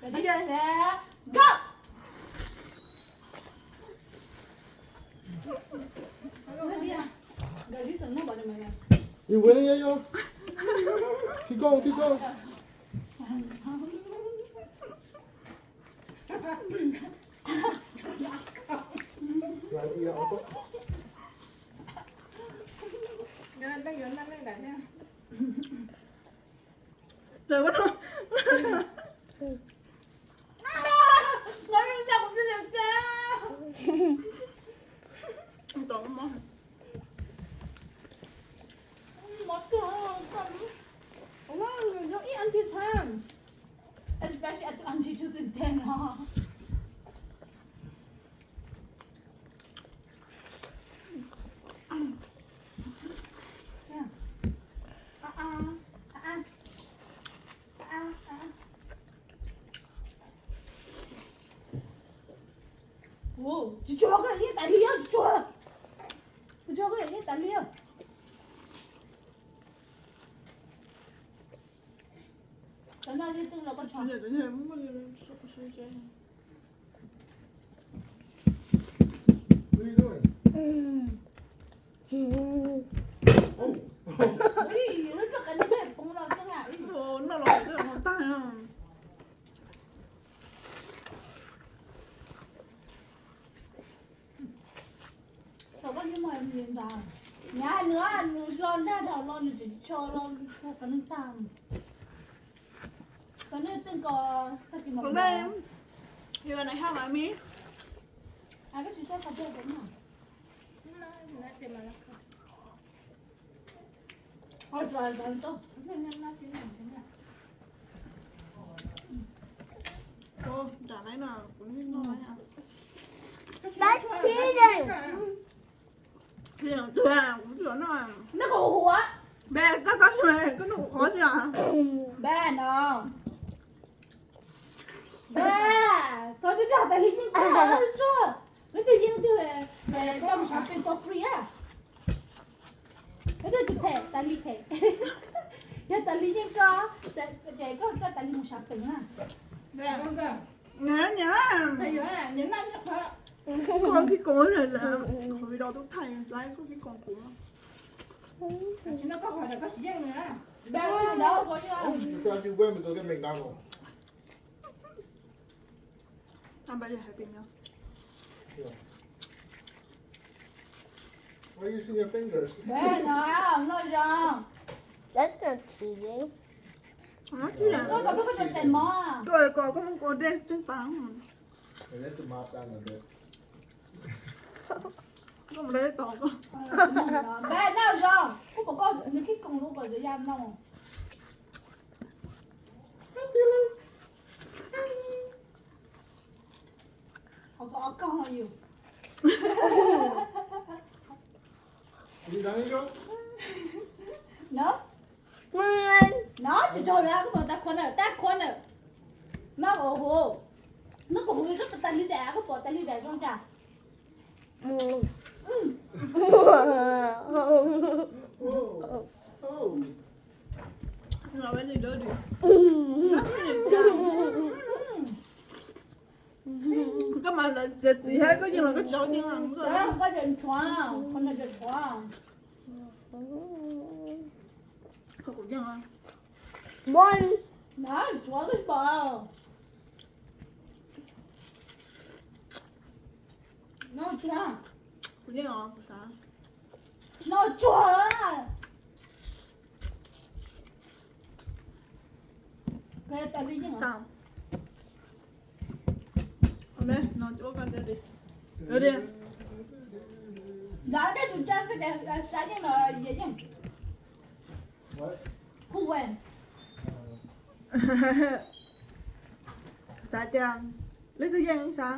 Go! You winning it, yo? Keep going, keep going. Especially at twenty two to ten, huh? Tsis tsuag, koj yeej tas li, tsis tsuag. Tsis tsuag, koj yeej tas li. Cov no li txwj los koj tso. Lub roj qab no poob los tag. Thaum koj niag muag ntxav, nws, nws los nag dhau los nws tseem tso los qhov neeg tag. Qhov neeg tseem ko tag kis mas. Koj tsis xav qhov peb no. Neb kuv huv, neb kuv qhov tsis. Neb txhob dag tas li yeej, neb twb yeej twg, koj mus sab pem for free a. Neb twb them tas li them, yog tas li yeej koj, ces koj tas li mus sab pem na. Koj kib koom lawm, qhov video tub thaij laiv koj kib koom kuv. It sounds like you went to go get McDonald's. Tao npaj yog hais pem no. Why are you using your fingers? Noj zoo. That's not cheating. Koj kom koj tes mov. Koj kom koj mus ua dej tseeb tas. Koj mus dej tos koj. Npaj noj zoo. Kuv pom koj nws kib koom lub kom ya no. Qhov ko ob koj yus. No, no tsis tsaug na, koj pom tab khuav na, tab khuav na. No, noj kom huv li koj tas li daim, koj pom tas li daim zoo cas. Koj mas lawv txiav txim thiab koj yeej los koj tsis tau yeej. Koj tseem tshuav, qhov no tseem tshuav. Koj kuv yeej. Bon. No tshuav koj tsis pom. No tshuav. Kuv yeej os, kuv xav. No tshuav. Koj tas li yeej. Nda dej tus tsa koj tias sab yeej los yias yeej. Who win? Xav tias leej twg yeej sab.